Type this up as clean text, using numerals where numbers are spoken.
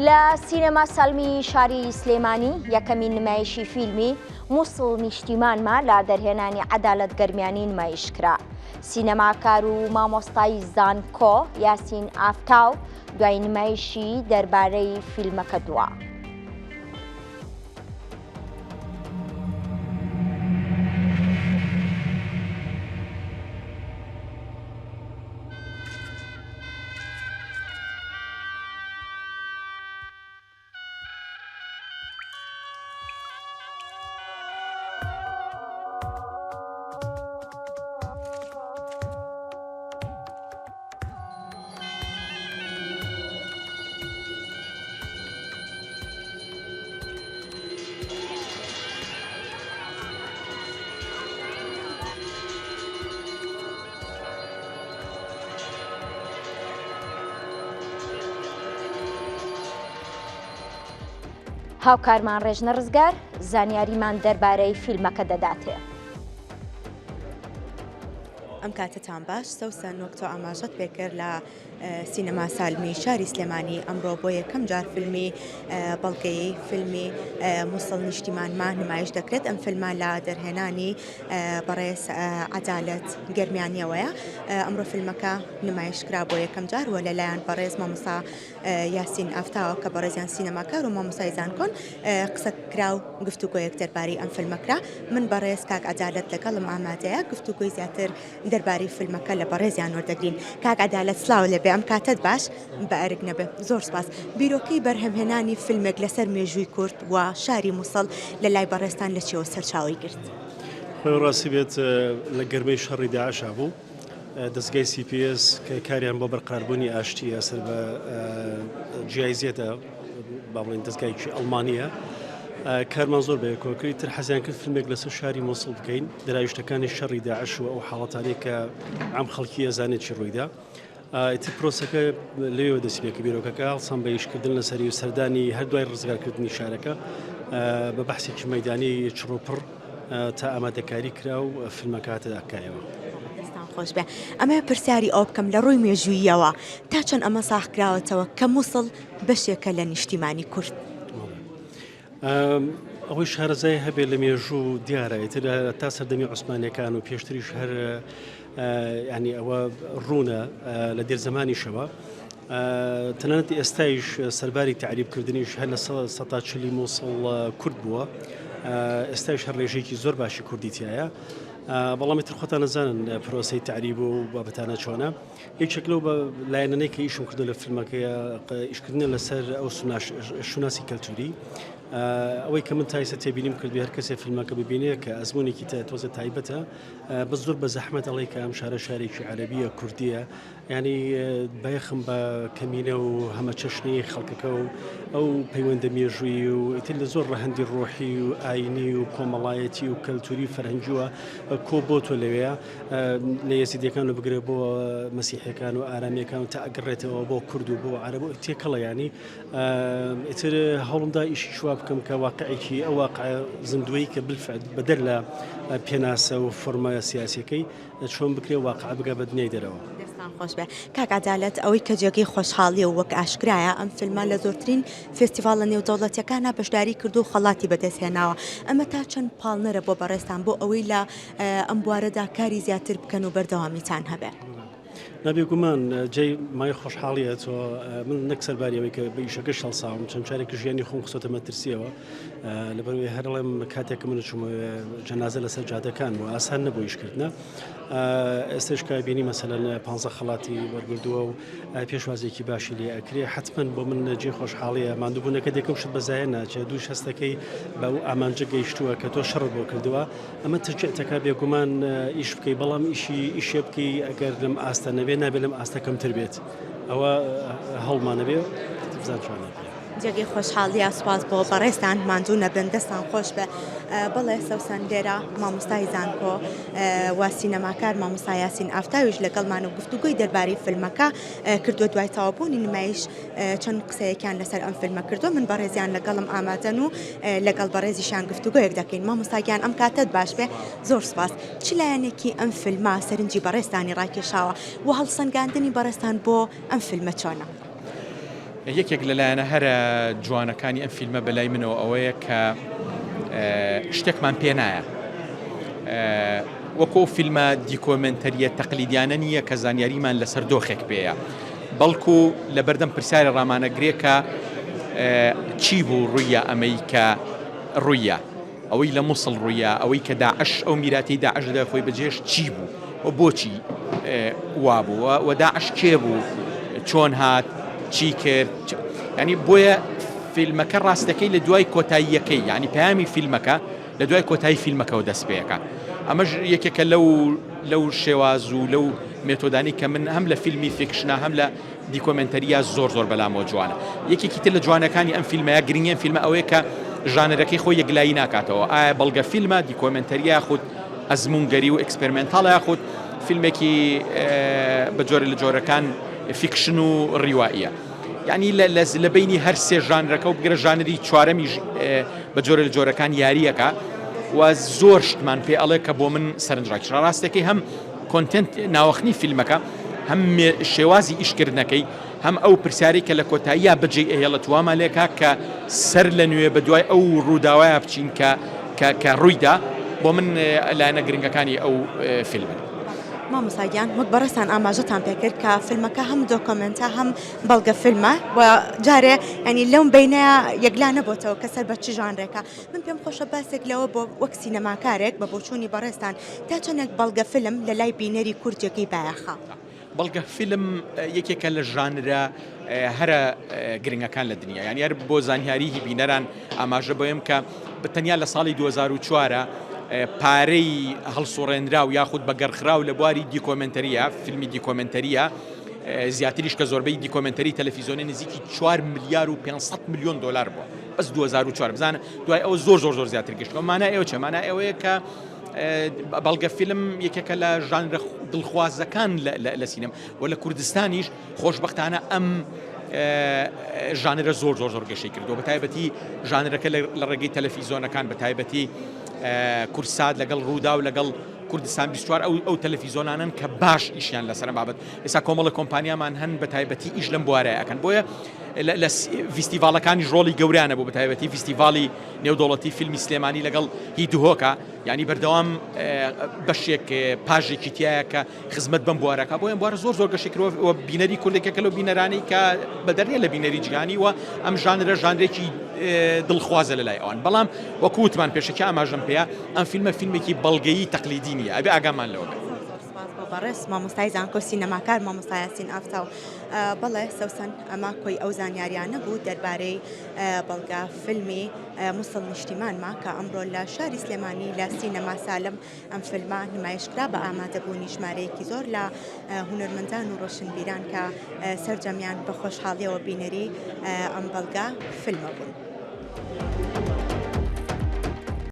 لە سینەما سالمی شاری سلێمانی یەکەمین نمایشی فیلمی موسڵ نیشتیمانما لە دەرهێنانی عەدالەت گەرمیانی نمایش کرا. سینەماکار و مامۆستای زانکۆ یاسین ئافتاو دوای نمایشی دەربارەی فیلمەکە دوا. هاوکارمان ڕێژنە ڕزگار زانیاریمان دەربارەی فیلمەکە دەداتێ. ئەم کاتەتان باش سەوسەن وەک تۆ ئاماژەت پێکرد لە سینەما سالمی شاری سلێمانی ئەمڕۆ بۆ یەکەم جار فیلمی بەڵگەیی فیلمی موسڵ نیشتیمانما نمایش دەکرێت ئەم فیلمە لە دەرهێنانی بەڕێز عەدالەت گەرمیانیەوەیە ئەمڕۆ فیلمەکە نمایش کرا بۆ یەکەم جار و لەلایەن بەڕێز مامۆستا یاسین ئافتاوە کە بەڕێزیان سینەماکار و مامۆستای زانکۆن قسە کرا و گفتوگۆیەک دەربارەی ئەم فیلمە کرا من بەڕێز کاک عەدالەت لەگەڵم ئامادەیە گفتوگۆی زیاتر دەربارەی فیلمەکە لە بەڕێزیان وەردەگرین. کاک عەدالەت سڵاو لێبێ ئەم کاتەت باش بە ئەرک نەبێ. زۆر سپاس. بیرۆکەی بەرهەمهێنانی فیلمێک لەسەر مێژووی کورد و شاری موسڵ لە لای بەڕێزتان لە چیەوە سەرچاوەی گرت؟ خۆی ڕاستی بێت لە گەرمەی شەڕی داعشا بوو دەزگای سی پی ئێس کە کاریان بۆ بەرقەراربوونی ئاشتیە سەر بە جیایزێتە با بڵێین دەزگایەکی ئەڵمانییە کارمان زۆر بەیەکەوە کرد تر حەزیان کرد فیلمێک لەسەر شاری موسڵ بکەین دراویشتەکانی شەڕی داعش و ئەو حاڵەتانەی کە عام خەڵکی ئەزانێت چی ڕوویدا ئیتر پرۆسەکە لەوێوە دەستی پێکرد بیرۆکەکە هەڵسان بە ئیشکردن لەسەری و سەردانی هەر دوای ڕزگارکردنی شارەکە بە بەحسێکی مەدانی چڕوپڕ تا ئامادەکاری کرا و فیلمەکە هاتە ئاکایەوە. دەستان خۆش بێ. ئەمەوێ پرسیاری ئەوە بکەم لە ڕووی مێژووییەوە تا چەند ئەمە ساغ کراوەتەوە کە موسڵ بەشێکە لە نیشتیمانی کورد؟ ئەوەی شارەزای هەبێ لە مێژوو دیارە ئیتر تا سەردەمی عوسمانیەکان و پێشتریش هەر ینی ئەوە ڕوونە لە دێر زمانیشەوە تەنانەت ئێستایش سەرباری تەعریبکردنیش هەر لە سەتا چلی مووسڵ کورد بووە ئێستایش هەر ڕێژەیەکی زۆر باشی کوردی تایە بەڵام ئیتر خۆتان نەزانن پرۆسەی تەعریب و بابەتانە چۆنە یەکێک لەو بە لایەنەی کە ئیشم کردو لە فیلمەکەی ئیشکردنە لەسەر ئەو شوناسی کەلتوری ئەوەی کە من تایسە تێبینیم کرد هەر کەسێ فیلمەکە ببینێ کە ئەزمونێکی تۆزە تایبەتە بە زۆر بە زەحمەت ئەڵێ کە ئەم شارە شارێکی عەربیە کوردیە یانی بایەخم بە کەمینە و هەمەچەشنی خەڵکەکە و ئەو پەیوەندە مێژوویی و ئیتر لە زۆر ڕەهەندی ڕۆحی و ئاینی و کۆمەڵایەتی و کەلتوری و فەرهەنگیوە کۆ بۆتۆ لەوێ لە یەزیدیەکان و بگرە بۆ مەسیحەکان و ئارامیەکان و تا ئەگەڕێتەوە بۆ کورد و بۆ عەرەب و تێکەڵە ینی ئیتر هەوڵمدا ئیشی شوا بکەم کە واقعێکی ئەو واقع زیندووی کە بالفعل بەدەر لە پێناسە و فۆرمە سیاسیەکەی چۆن بکرێ واقع بگا بە دنیای دەرەوە. دەستان خۆش بێ کاک عەدالەت ئەوەی کە جێگەی خۆشحاڵیە و وەک ئاشکرایە ئەم فیلمە لە زۆرترین فێستیڤاڵە نێودەوڵەتیەکانا بەشداری کردووە و خەڵاتی بەدەست هێناوە ئەمە تا چەند پاڵنەرە بۆ بەڕێزتان بۆ ئەوەی لە ئەم بوارەدا کاری زیاتر بکەن و بەردەوامیتان هەبێ؟ نا بێگومان جێی مای خۆشحاڵیە تۆ من نەک سەرباری ئەوەی کە بە ئیشەکەش هەڵساوم چەند جارێک ژیانی خۆم خستۆتە مەترسیەوە لەبەرئەوەی هەرڵێم کاتێک کە من چوومە جەنازە لەسەر جادەکان بوو ئاسان نەبوو ئیشکردنە ئێستش کە بینی مەسەلەن پ خەڵاتی وەرگردووە و پێشوازێکی باشی لێ ئەکرێ حتمما بۆ من جێ خۆشحاڵیە ماندووبوونەکە دێکم شت بەزایە ناچێت دووش هەستەکەی بە ئەو ئامانجە گەیشتووە کە تۆ شەڕت بۆ کردووە ئەمە تەشجیعتەکە بێگومان ئیش بکەی بەڵام ئیشی ئیشێ بکەی ئەگەر لەم ئاستە نەبێ نابێ لەم ئاستە کەمتر بێت ئەوە هەوڵمانەبێ بزان چۆن نەبێ. جێگەی خۆشحاڵیە سوپاس بۆ بەڕێزتان ماندوو نەبن دەستان خۆش بێ بەڵێ سەوسەن لێرە مامۆستای زانکۆ و سینەماکار مامۆستا یاسین ئافتاویش لەگەڵمان و گفتوگۆی دەربارەی فیلمەکە کردووە دوای تەواوبوونی نمایش چەند قسەیەکیان لەسەر ئەم فیلمە کردووە من بەڕێزیان لەگەڵم ئامادەن و لەگەڵ بەڕێزیشیان گفتوگۆیەک دەکەین مامۆستا گیان ئەم کاتەت باش بێ زۆر سوپاس چ لایەنێکی ئەم فیلمە سەرنجی بەڕێزتانی ڕاکێشاوە و هەڵسەنگاندنی بەڕێزتان بۆ ئەم فیلمە چۆنە؟ یەکێک لە لایەنە هەرە جوانەکانی ئەم فیلمە بەلای منەوە ئەوەیە کە شتێکمان پێ نایە. وەکو ئەو فیلمە دیکۆمێنتەرییە تەقلیدیانە نییە کە زانیاریمان لەسەر دۆخێک پێیە، بەڵکو لەبەردەم پرسیاری ڕامانەگرێ کە چی بوو ڕووییا ئەمەی کە ڕووییا؟ ئەوەی لە موسڵ ڕووییا، ئەوەی کە داعش ئەو میراتەی داعش لە خۆی بەجێهێشت چی بوو و بۆچی وا بوو و داعش کێ بوو، چۆن هات، چی کرد، یانی بۆیە فیلمەکە ڕاستەکەی لە دوای کۆتاییەکەی یانی پەیامی فیلمەکە لە دوای کۆتایی فیلمەکەوە دەست پێکا. ئەمەش یەکێکە لەو لەو شێواز و لەو مێتۆدانی کە من هەم لە فیلمی fiction ا هەم لە دیکۆمێنتەرییا زۆر زۆر بەلامەوە جوانە. یەکێکی تر لە جوانەکانی ئەم فیلمە یا گرنگی ئەم فیلمە ئەوەیە کە ژانەرەکەی خۆی یەکلایی ناکاتەوە، ئایا بەڵگە فیلمە، دیکۆمێنتەرییە یاخود ئەزموونگەری و experimental ە یاخود فیلمێکی بە جۆرە لە جۆرەکان fiction و ڕیوائیە. یعنی لە بینی هەر سێ ژانرەکە و بگرە ژانری چوارەمیش بە جۆرە لە جۆرەکان یارییەکە و زۆر شتمان پێ ئەڵێ کە بۆ من سەرنجڕاکیشە. ڕاستەکەی هەم content ناوەخنی فیلمەکە، هەم شێوازی ئیشکردنەکەی، هەم ئەو پرسیارەی کە لە کۆتاییا بەجێی ئەهێڵێت وامان لێکا کە سەر لە نوێ بە دوای ئەو ڕووداوەیا بچین کە کە کە ڕوویدا، بۆ من لایەنە گرنگەکانی ئەو فیلمەن. مامۆستا گیان وەک بەڕێزتان ئاماژەتان پێکرد کە فیلمەکە هەم دۆکۆمێنتە هەم بەڵگە فیلمە و جارێ یانی لەم بەینەیا یەکلا نەبۆتەوە کە سەر بە چ ژانرێکە من پێم خۆشە باسێک لەوە بۆ وەک سینەماکارێک بە بۆچوونی بەڕێزتان تا چەندێک بەڵگە فیلم لە لای بینەری کورد جێگەی بایەخە؟ بەڵگە فیلم یەکێکە لە ژانرە هەرە گرنگەکان لە دنیا یانی هەر بۆ زانیاریی بینەران ئاماژە بۆیم کە تەنیا لە ساڵی 2004 پارەی هەڵسوڕێنراو یاخود بەگەڕخراو لە بواری دیکۆمێنتەریە فیلمی دیکۆمێنتەریە زیاتریش کە زۆربەی دیکۆمێنتەری تەلەفیزیۆنی نزیکی 4 ملیار و 500 میلیۆن دلار بووە بەس 2004 بزانە دوای ئەوە زۆر زۆر زۆر زیاتر گەشتووە مانای ئەوە چیە مانای ئەوەیە کە بەڵگە فیلم یەکێکە لە ژانرە دڵخوازەکان لە سینەما و لە کوردستانیش خۆشبەختانە ئەم ژانرە زۆر زۆر زۆر گەشەی کردووە بە تایبەتی ژانرەکە لە ڕێگەی تەلەفیزۆنەکان بە تایبەتی کورسات لەگەڵ ڕوودا و لەگەڵ کوردستان 24 ئەو ئەو تەلەفیزۆنانن کە باش ئیشیان لەسەر بابەت ئێستا کۆمەڵە کۆمپانیامان هەن بە تایبەتی ئیش لەم بوارە ئەکەن بۆیە لە ڤیستیڤاڵەکانی ڕۆڵی گەورانە بوو بە تایبەتی ڤیستیڤاڵی نێودەوڵەتی فیلمی سلێمانی لەگەڵ هی دهۆکە یانی بەردەوام بەشێک پاژێکی تایە کە خزمەت بەم بوارەکە بۆ ئەم بوارە زۆر زۆر گەشی کردووە و بینەری کوردێکێکە لەو بینەرانەی کە بەدەر نییە لە بینەری جیهانی و ئەم ژانرە ژانرێکی دڵخوازە لە لای ئەوان بەڵام وەکو وتمان پێشەکی ئاماژەم پێیە ئەم فیلمە فیلمێکی بەڵگەیی تەقلیدی نییە ئەبێ ئاگامان لەوە بێت. سپاس بۆ بەڕێز مامۆستای زانکۆ سینەماکار مامۆستا یاسین ئافتاو. بەڵێ سەوسەن ئەمە کۆی ئەو زانیاریانە بوو دەربارەی بەڵگە فیلمی موسڵ نیشتیمانما کە ئەمڕۆ لە شاری سلێمانی لە سینەما سالم ئەم فیلمە نمایشکرا بە ئامادەبوونی ژمارەیەکی زۆر لە هونەرمەندان و ڕۆشنبیران کە سەرجەمیان بە خۆشحاڵیەوە بینەری ئەم بەڵگە فیلمە بوون.